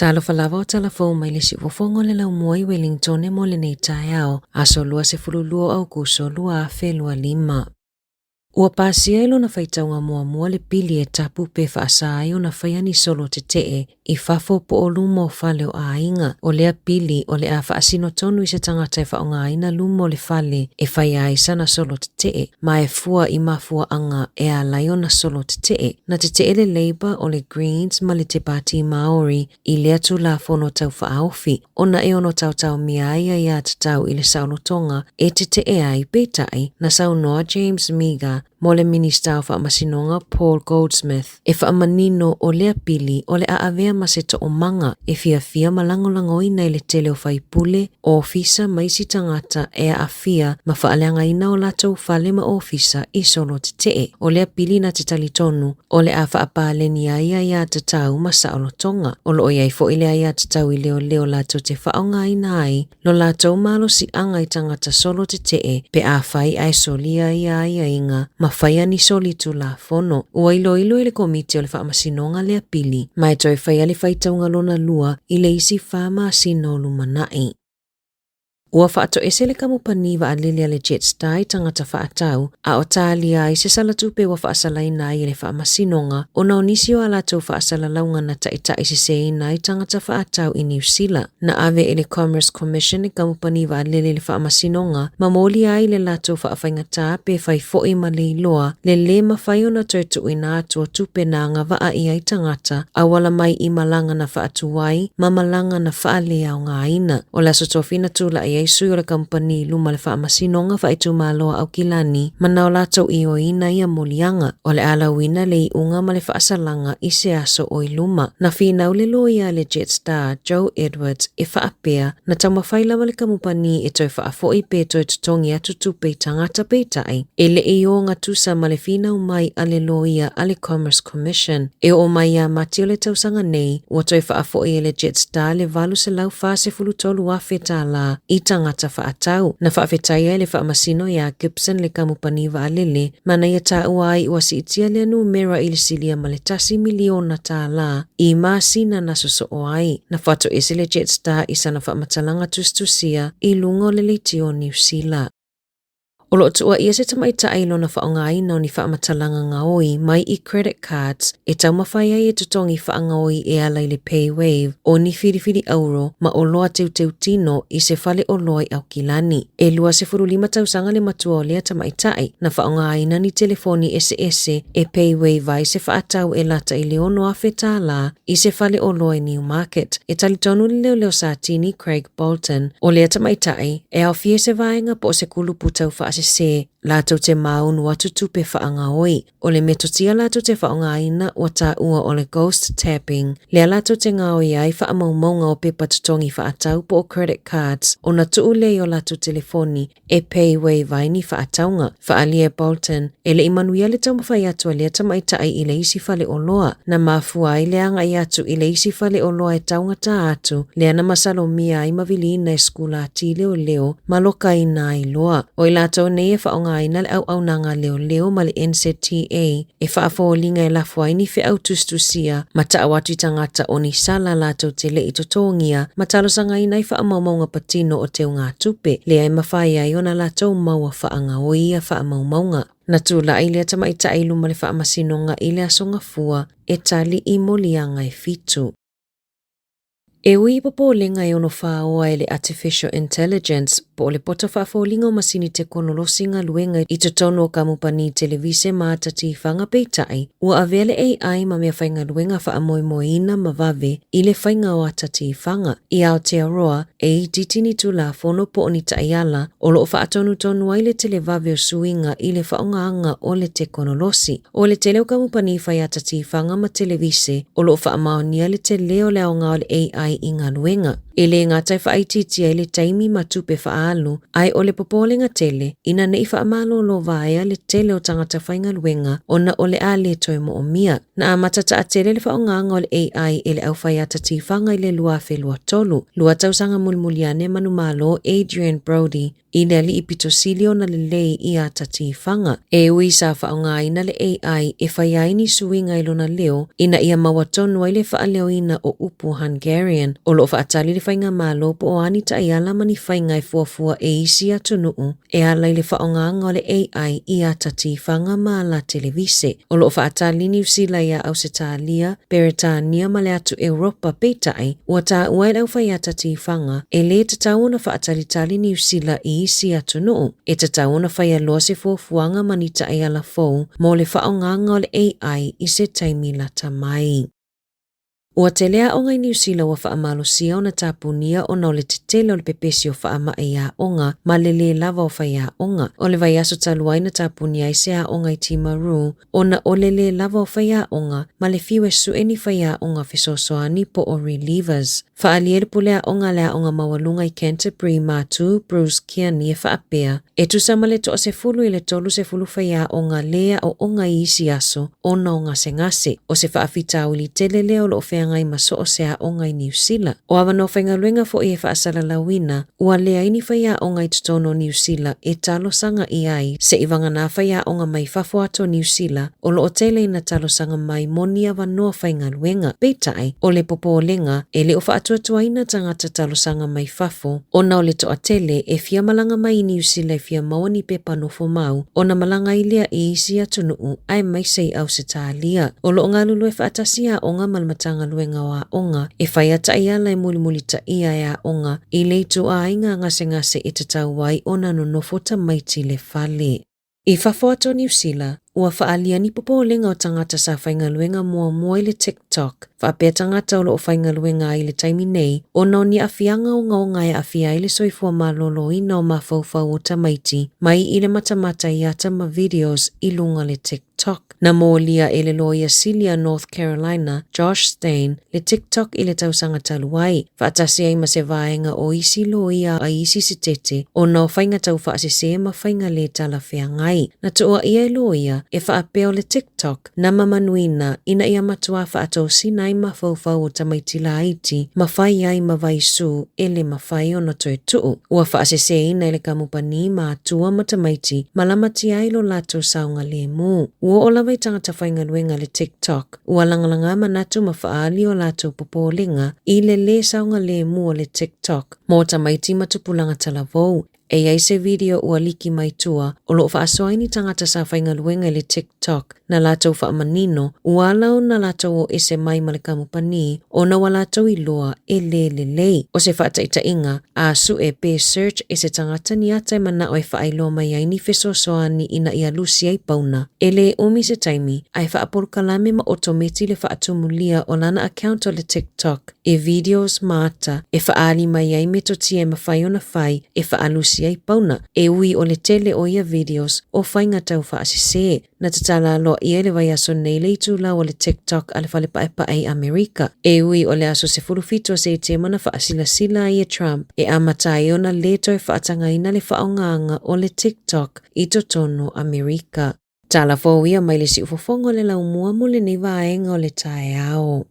Talofa lava o talafou mai le siufofoga o le laumua i Wellingtone mo lenei taeao, aso 22 o Aukuso 2025. Ua pasia i lona faitauga muamua le pili e tapu pe faasa ai ona faia ni solo tetee i fafo po o luma o fale o aiga. O lea pili o le a faasino tonu i se tagata e faaaogaina luma o le fale e faia ai sana solo tetee, ma e fua i mafuaaga e ala ai ona solo tetee. Na tetee le Labour o le Greens ma le Te Pāti Māori i lea Tulafono Tau Faaofi, ona e ono taotaomia ai aiatatau i le saolotoga e tetee ai, peitai, na saunoa James Meager mo le Minista o Faamasinoga Paul Goldsmith e faamanino o lea pili o le a avea ma se toomaga e fiafia ma lagolagoina i le tele o faipule, ofisa ma isi tagata e aafia ma faaleagaina o latou fale ma ofisa i solo tetee. O lea pili na te talitonu o le a faapaleni ai aiatatau ma saolotoga. O lo o i ai foi le aiatatau i leoleo latou te faaaogaina ai lo latou malosiaga i tagata solo tetee pe afai ae solia ia aiaiga ma faia ni soli tulafono. Ua iloilo e le Komiti o le Faamasinoga lea pili, ma e toe faia le faitauga lona lua i le isi fa masina o lumanai. Ua faatoese le kamupani vaalele a le Jetstar i tagata faatau, a o talia ai se salatupe ua faasalaina ai e le Faamasinoga ona o nisi o a latou faasalalauga na taitaiseseina ai tagata faatau i Niu Sila. Na ave e le Commerce Commission le kamupani vaalele i le Faamasinoga ma molia ai le latou faafaigata pe fai foi ma le iloa le lē mafai ona toe tuuina atu o tupe na agavaa i ai tagata auala mai i malaga na faatuai ma malaga na faaleaogaina. O le Aso Tofi na tulai ai sui o le kamupani i luma o le Faamasinoga Faaitumalo a Aukilani ma na o latou ioeina ia moliaga. O le a lauina le iuga ma le faasalaga i se aso o i luma. Na finau le loia a le Jetstar, Joe Edwards, e faapea, na taumafai lava le kamupani e toe faafoi pe toe totogi atu tupe i tagata peitai, e le i ogatusa ma le finau mai a le loia a le Commerce Commission. E oo mai ia Mati o le tausaga nei, ua toe faafoi e le Jetstar le $843,000 tālā i tagata faatau. Na faafetaia e le faamasino iā Gibson le kamupani vaalele ma na ia taua ai ua siitia lea numera i le silia ma le tasi miliona tālā i masina na sosoo ai. Na faatoese le Jetstar i sana faamatalaga tusitusia i luga o le leitio o Niu Sila. O lo o tuuaia se tamaitai i lona faaaogaina o ni faamatalaga gaoi mai i credit cards e taumafai ai e totogi faagaoi e ala i le PayWave o ni filifili auro ma oloa teuteutino i se fale oloa i Aukilani. E 25 tausaga le matua o lea tamaitai na faaaogaina ni telefoni eseese e PayWave ai se faatau e lata i le $6,000 tālā i se fale oloa i Newmarket. E talitonu le leoleo Satini Craig Bolton, o lea tamaitai, e aofia i se vaega po o se kulupu tau faasese latou te māunu atu tupe faagaoi. O le metotia latou te faaaogaina ua taua o le ghost tapping, lea latou te gaoi ai faamaumauga o pepa totogi faatau po o credit cards ona tuu lea i o latou telefoni e PayWave ai ni faatauga. Faaalia e Bolton, e le i manuia le taumafai atu a lea tamaitai i le isi faleoloa. Na mafua ai le agai atu i le isi faleoloa e taugata atu, lea na masalomia ai ma viliina e sikulati leoleo ma lokaina ai loa. O i latou nei e faaaogaina le auaunaga leoleo ma le NZTA e faafoliga e lafo ai ni feau tusitusia ma tau atu i tagata o ni sala latou te le i totogia ma talosagaina ai faamaumauga patino o teugatupe, lea e mafai ai ona latou maua faagaoi ia faamaumauga. Na tulai lea tamaitai i luma le Faamasinoga i le Aso Gafua e tali i moliaga e fitu. E ui i popolega e ono fāoa e le Artificial Intelligence po o le poto faafoliga o masini tekonolosi galuega i totonu o kamupani televise ma ata tifaga peitai, ua avea le AI ma mea faigaluega faamoemoeina ma vave i le faiga o ata tifaga. I Aotearoa, e itiiti ni tulafono po o ni taiala o lo o faatonutonu ai le televave o suiga i le faaaogaga o le tekonolosi. O le tele o kamupani fai ata tifaga ma televise o lo o faamaonia le tele o le aoga o le AI i galuega. E le gata e faaitiitia ai le taimi ma tupe faaalu, ae o le popolega tele ina ne i faamalolo vaea le tele o tagata faigaluega ona o le a le toe moomia. Na amata taatele le faaaogaga o le AI e le aufaiata tifaga i le 2023, lua tausaga mulimuli ane manumalo Adrian Brody i le alii pito sili ona lelei i ata tifaga. E ui sa faaaogaina le AI e fai ai ni suiga i lona leo ina ia maua tonu ai le faaleoina o upu Hungarian, o loo faatali le faigamalo po o a ni taiala ma ni faiga e fuafua e isi atunuu e ala i le faaaogaga o le AI i ata tifaga ma ala televise. O loo faatali Niu Sila iā Ausetalia, Peretania ma le atu Europa, peitai, ua taua e le aufaiata tifaga e lē tatau ona faatalitali Niu Sila i isi atunuu. E tatau ona faia loa se fuafuaga ma ni taiala fou mo le faaaogaga o le AI i se taimi lata mai. Ua tele aoga i Niu Sila ua faamalosia ona tapunia ona o le tetele o le pepesi o faamai i aoga ma le lē lava o faiaoga. O le vaiaso talu ai na tapunia ai se aoga i Timaru ona o le lē lava o faiaoga ma le fiu e sue ni faiaoga fesoasoani po o relievers. Faaalia le pule aoga a le aoga maualuga i Canterbury Matu Bruce Kearney e faapea, e tusa ma le 10 i le 30 faiaoga lē aooga i isi aso ona o gasegase. O se faafitauli tele lea o loo feagai ma so o se aoga i Niu Sila. O avanoa faigaluega foi e faasalalauina, ua leai ni faiaoga i totonu o Niu Sila e talosaga i ai seivagana faiaoga mai fafo atu o Niu Sila o loo tele ina talosaga mai mo ni avanoa faigaluega. Peitai, o le popolega, e le o faatuatuaina tagata talosaga mai fafo ona o le toatele e fia malaga mai i Niu Sila e fia maua ni pepa nofomau ona malaga ai lea i isi atunuu aemaise i Ausetalia. O loo galulue faatasi aoga ma le Matagaluega o Aoga e faia taiala e mulimulitaia e aoga i le ituaiga gasegase e tatau ai ona nonofo tamaiti i le fale. I fafo atu o Niu Sila, ua faaalia ni popolega o tagata sa faigaluega muamua i le TikTok faapea tagata o loo faigaluega ai i le taimi nei ona o ni aafiaga ogaoga e aafia ai le soifua maloloina o mafaufau o tamaiti mai i le matamata i ata ma videos i luga o le TikTok. Na molia e le loia sili a North Carolina, Josh Stein, le TikTok i le tausaga talu ai, faatasi ai ma se vaega o isi loia a isi sitete ona o faiga taufaasese ma faiga lē talafeagai. Na tuuaia e loia e faapea o le TikTok na mamanuina ina ia matuā faatosina ai mafaufau o tamaiti laiti ma fai ai ma vaisū e le mafai ona toe tuu. Ua faaseseina e le kamupani matua ma tamaiti ma lamatia ai lo latou saogalemu. Ua oo lava i tagata faigaluega le TikTok, ua lagalaga manatu ma faaali o latou popolega i le lē saogalemu o le TikTok mo tamaiti ma tupulaga talavou. E i ai se video ua liki mai tua o loo faasoa ai ni tagata sa faigaluega i le TikTok na latou faamanino ua ala ona latou o ese mai ma le kamupani ona ua latou iloa e lē lelei. O se faataitaiga, a sue pe search e se tagata ni ata e manao e faailoa mai ai ni fesoasoani ina ia lusi ai pauna. E lē umi se taimi, ae faapolokalame ma otometi le faatumulia o lana account o le TikTok e videos ma ata e faaali mai ai metotia e mafai ona fai e faalusi ai pauna. E ui o le tele o ia videos o faiga taufaasese. Na tatala aloaia i le vaiaso nei le itulau o le TikTok a le Fale Paepae i Amerika. E ui o le aso 17 o Setema na faasilasila ai e Trump e amata ai ona lē toe faatagaina le faaaogaga o le TikTok i totonu o Amerika. Tala fou ia mai le siufofoga o le laumua mo lenei vaega o le taeao.